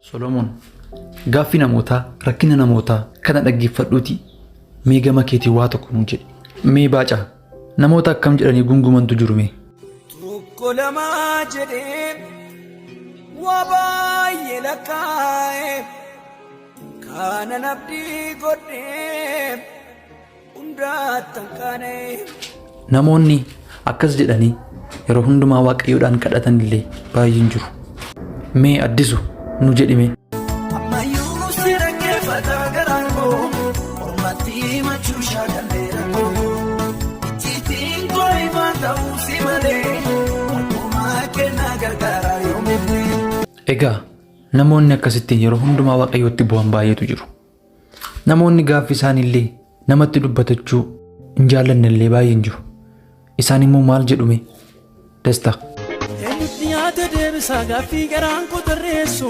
Solomoon, gaaffii namootaa, rakkina namootaa kana dhaggeeffadhuutii mee gama keetii waa tokko nuu jedhi. Mee Baacaa, namoota akkam jedhanii gungumantu jiru mee? Tokko lama jedhee waa baay'ee lakkaa'e kanan abdii godhee hundaattan qaana'e. Namoonni akkas jedhanii yeroo hundumaa Waaqayyoodhaan kadhatan illee baay'een jiru. Mee Addisu nu jedhi mee. Ammayyuu si dhaggeeffata garaan koo ormatti himachuu shaakalleera koo icciitiin koo ifaan ta'uu si malee akkuma kennaa gargaaraa yoomillee. Egaa namoonni akkasittiin yeroo hundumaa Waaqayyootti bu'an baay'eetu jiru. Namoonni gaaffii isaaniillee namatti dubbatachuu hin jaallanne illee baay'een jiru. Isaan immoo maal jedhu mee? Dastaa. Eenyutti nyaata deebisaa gaaffii garaan koo tarreessu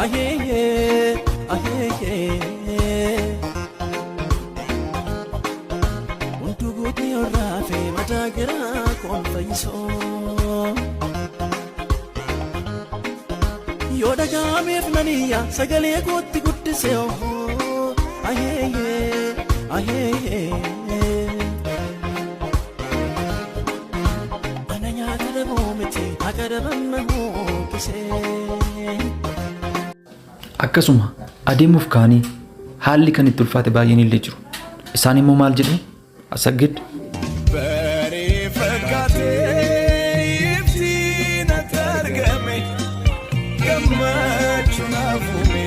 aheeyee aheeyee. Hunduu guutuu yoo raafee mataa garaa koon fayyisoo. Yoo dhaga'ameef nan iyya sagalee kootti guddise ohoo aheeyee aheeyee. Ana nyaata dhabuu miti haqa dhaban na hooqisee. Akkasuma adeemuuf ka'anii haalli kan itti ulfaate baay'een illee jiru. Isaan immoo maal jedhu? Asaggid. Barii fakkaatee iftiin ati argame gammachuu naaf uume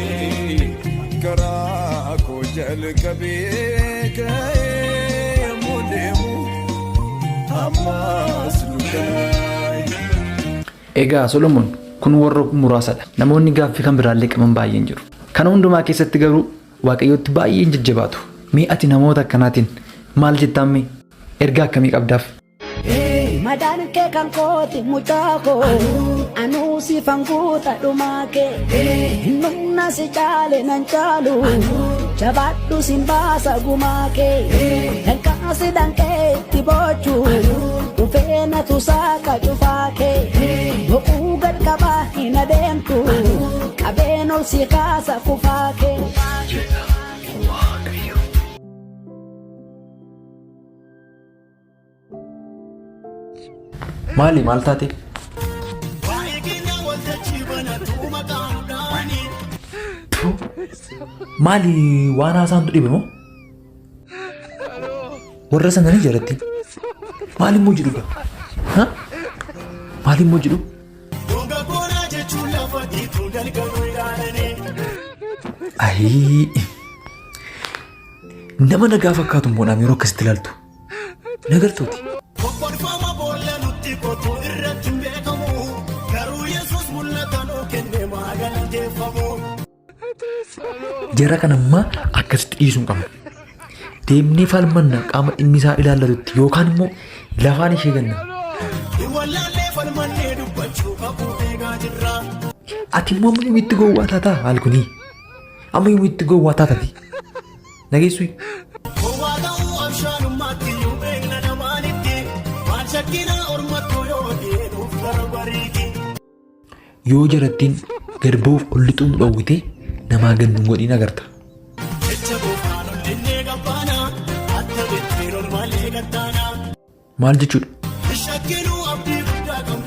karaa koo jalqabee ka'ee yommuu deemu ammas dukkanaa'e. Egaa Solomoon kun warra muraasadha. Namoonni gaaffii kan biraallee qaban baay'een jiru. Kana hundumaa keessatti garuu Waaqayyootti baay'ee hin jajjabaatu. Mee ati namoota akkanaatiin maal jettaan mee? Ergaa akkamii qabdaaf? Madaan kee kan kooti mucaa koo anuu siifan guuta dhumaa kee humna si caale nan caalu jabaadhu sin baasa gumaa kee danqaa si danqee itti boochu dhufee natu saaqa cufaa kee boquu gad qabaa hin adeemtu qabeen ol si kaasa kufaa kee. Maali maal taate? Maali waan haasaantu dhibe moo? Warra sana ni jalatti. Maal immoo jedhu gaa? Ha? Maal immoo jedhu? Ayii. Nama nagaa fakkaatu immoo dhaam yeroo akkasitti ilaaltu. Nagartooti. Kokkolfama boolla nutti qotu irratti hin beekamu. Garuu Yesuus mul'ata nuu kenne maa galateeffamu. Jara kana ammaa akkasitti dhiisuu hin qabnu. Deemnee falmanna qaama dhimmi isaa ilaallatutti yookaan immoo lafaan ishee ganna. Wallaallee falmannee dubbachuu qabuu eegaa jirra. Ati immoo amma yoomitti gowwaa taataa maal kunii? Amma yoomitti gowwaa taatati? Nageessuu Gowwaa ta'uu abshaalummaatti iyyuu beekna namaanitti. Maal shakkina ormattuu yoo deemuuf gara bariiti. Yoo jarattiin gad ba'uuf ol lixuu nu dhowwite namaa gad nu godhiin agarta. Jecha gooftaan ol jennee qabbaana. Akka bittiin ol malee gattaana. Maal jechuudha? Shakkinuu abdii guddaa qabna.